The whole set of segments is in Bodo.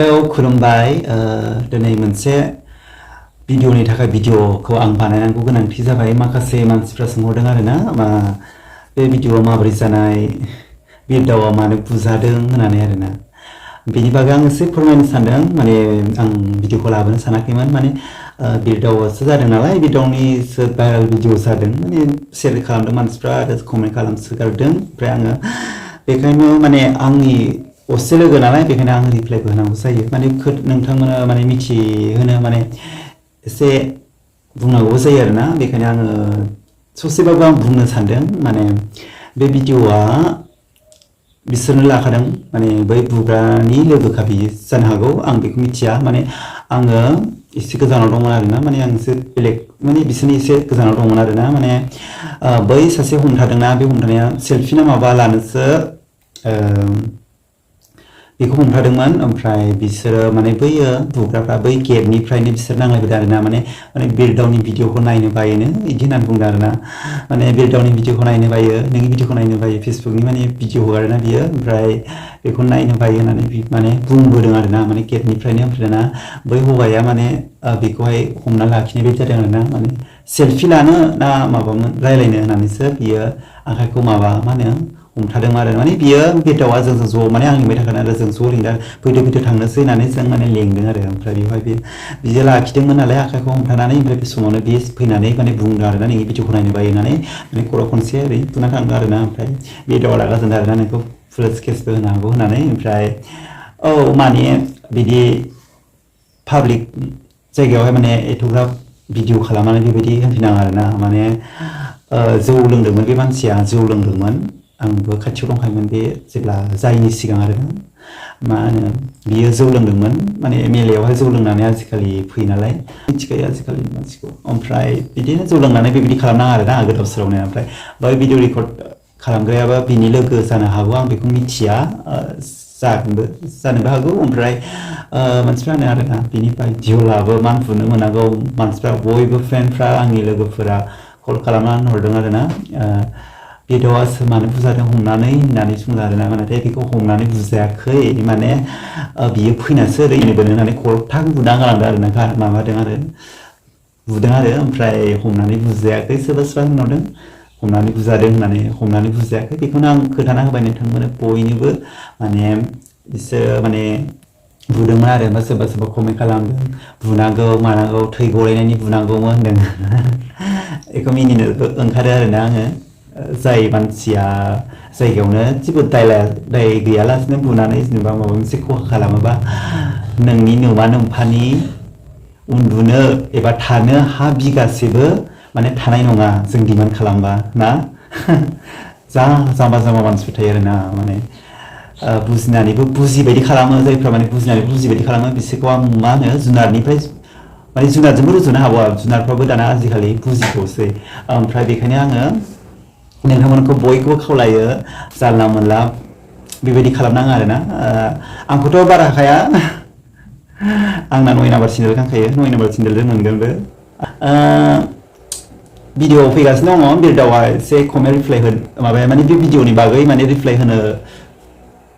खुलुमबाय दिनै मोनसे भिडिअनि थाखाय भिडिअखौ आं बानायनांगौ गोनांथि जाबाय। माखासे मानसिफ्रा सोंहरदों आरोना बे भिडिअआ माबोरै जानाय, बिरदावा मानो बुजादों होननानै आरोना बेनि बागै आं एसे फोरमायनो सानदों। माने आं भिडिअखौ लाबोनो सानाखैमोन, माने बिरदावासो जादों नालाय, बिरदावनिसो भाइरेल भिडिअ जादों, माने शेयार खालामदों मानसिफ्रा आरो कमेन्ट खालामसोगारदों। ओमफ्राय आङो बेखायनो माने आंनि असे लोगो नालाय, बेखायनो आं रिप्लाइबो होनांगौ जायो। माने नोंथांमोना माने मिथिहोनो माने एसे बुंनांगौ जायो आरोना। बेखायनो आङो ससेबाबो आं बुंनो सानदों। माने बे भिडिअआ बिसोरनो लाखादों, माने बै बुग्रानि लोगोखा बियो जानो हागौ, आं बेखौ मिथिया। माने आङो एसे गोजानाव दंमोन आरोना, माने आं एसे बेलेग माने बिसोरनि एसे गोजानाव दंमोन आरोना। माने बै सासे हमथादोंना, बे हमथानाया सेल्फि ना माबा लानोसो बेखौ हमथादोंमोन। ओमफ्राय बिसोरो माने बैयो बुग्राफ्रा बै गेटनिफ्रायनो बिसोर नांलायबोदों आरोना। माने बिरदावनि भिडिअखौ नायनो बायोनो बिदि होननानै बुंदों आरोना। माने बिरदावनि भिडिअखौ नायनो बायो, नोंनि भिडिअखौ नायनो बायो, फेसबुकनि माने भिडिअ हगारोना बियो, ओमफ्राय बेखौ नायनो बायो होननानै माने बुंबोदों आरोना। माने गेटनिफ्रायनो ओमफ्राय दाना बै हौवाया माने बेखौहाय हमना लाखिनाय बायदि जादों आरोना। माने सेल्फि लानो ना माबामोन रायलायनो होननानैसो बियो आखाइखौ मा होनो हमथादों आरो। माने बियो बिरदावा जोंजों ज' माने आं लिंबाय थागोन आरो जों ज' लिंदों, फैदो थांनोसै होननानै जों माने लेंदों आरो। ओमफ्राय बेवहाय बियो लाखिदोंमोन नालाय आखाइखौ हमथानानै, ओमफ्राय बे समावनो बे फैनानै माने बुंदों आरोना, नोंनि भिडिअखौ नायनो बायो होननानै माने खर' खनसे ओरै बुना थांदों आरोना। ओमफ्राय बिरदावा रागा जोंदों आरोना, नोंखौ पुलिस केसबो होनो हागौ होननानै। ओमफ्राय माने बिदि पाब्लिक जायगायावहाय माने एथ'ग्राब भिडिअ खालामनानै बेबायदि होनफिनाङा आरोना। माने जौ लोंदोंमोन बे मानसिया, जौ लोंदोंमोन, आंबो खाथियाव दंखायोमोन बे जेब्ला जायैनि सिगां आरोना। मा होनो बियो जौ लोंदोंमोन, माने मेलायावहाय जौ लोंनानै आजिखालि फैयो नालाय, मिथिखायो आजिखालि मानसिखौ। ओमफ्राय बिदिनो जौ लोंनानै बेबायदि खालामनाङा आरोना गोदाव सोरावनो। ओमफ्राय बै भिडिअ रेकर्ड खालामग्रायाबा बिनि लोगो जानो हागौ, आं बेखौ मिथिया, जानोबो हागौ। ओमफ्राय मानसिफ्रा होनो आरोना बिनिफ्राय भिउलाबो मान बुनो मोनागौ, मानसिफ्रा बयबो फ्रेन्डफ्रा आंनि लोगोफोरा कल खालामनानै हरदों आरोना। बिरदावासो मानो बुजादों हमनानै होननानै बुङो आरोना। नाथाय बेखौ हमनानै बुजायाखै, माने बियो फैनासो ओरैनो बोनो होननानै खरथां बुना गालांदों आरोना, माबादों आरो बुदों आरो। ओमफ्राय हमनानै बुजायाखै, सोरबा होनहरदों हमनानै बुजादों होननानै। हमनानै बुजायाखै, बेखौनो आं खोन्थाना होबाय नोंथांमोन बयनोबो। माने बिसोरो माने बुदोंमोन आरो, ओमफ्राय सोरबा कमेन्ट खालामदों बुनांगौ मानांगौ, थै गलायनायनि बुनांगौमोन होनदों। बेखौ मिनिनो ओंखारो आरोना आङो। जाय मानसिया जायगायावनो जेबो दाय गैयालासेनो बुनानै जेनेबा माबा मोनसे खहा खालामोबा, नोंनि नमा नोम्फानि उन्दुनो एबा थानो हा बिगासेबो माने थानाय नङा जों डिमान्ड खालामबा ना। जा जाम्बा मानसिफोर थायो आरोना, माने बुजिनानैबो बुजिबायदि खालामो, जायफ्रा माने बुजिनानै बुजिबायदि खालामो बिसोरखौ आं मा होनो जुनारनिफ्राय माने जुनारजोंबो रुजुनो हाबावा, जुनारफ्राबो दाना आजिखालि बुजिबावसै। ओमफ्राय बेखायनो आङो नोंथांमोनखौ बयखौबो खावलायो, जानला मोनला बेबायदि खालामनाङा आरोना। आंखौथ' बारा हाखाया, आंना 9 नाम्बार सिन्देल गानखायो, 9 नाम्बार सिन्देलजों मोनगोनबो। भिडिअ फैगासिनो दङ, बिरदावा एसे कमेन्ट रिप्लाइ माबाया माने बे भिडिअनि बागै माने रिप्लाइ होनो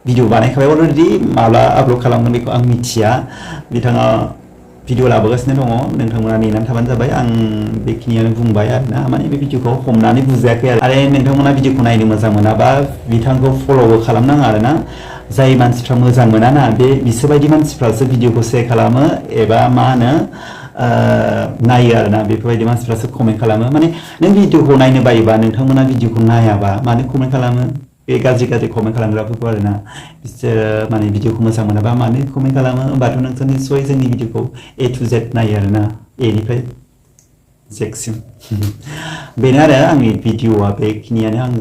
भिडिअ बानायखाबाय अलरेडि, माब्ला आपल'ड खालामगोन बेखौ आं मिथिया। बिथाङा भिडिअ लाबोगासिनो दङ, नोंथांमोना नेनानै थाबानो जाबाय। आं बेखिनियानो बुंबाय आरोना। माने बे भिडिअखौ हमनानै बुजायाखै आरो नोंथांमोना भिडिअखौ नायनो मोजां मोनाबा बिथांखौ फल'बो खालामनाङा आरोना। जाय मानसिफ्रा मोजां मोनाना बिसोरबायदि मानसिफ्रासो भिडिअखौ शेयार खालामो एबा मा होनो नायो आरोना। बेफोरबायदि मानसिफ्रासो कमेन्ट खालामो। माने नों भिडिअखौ नायनो बायोबा, नोंथांमोना भिडिअखौ नायाबा मानो कमेन्ट खालामो? बे गाज्रि कमेन्ट खालामग्राफोरखौ आरोना। बिसोरो माने भिडिअखौ मोजां मोनाबा मानो कमेन्ट खालामो? होमबाथ' नोंसोर निस्सय जोंनि भिडिअखौ A to Z नायो आरोना, Aनिफ्राय Z सिम। बेनो आरो आंनि भिडिअआ बेखिनियानो। आं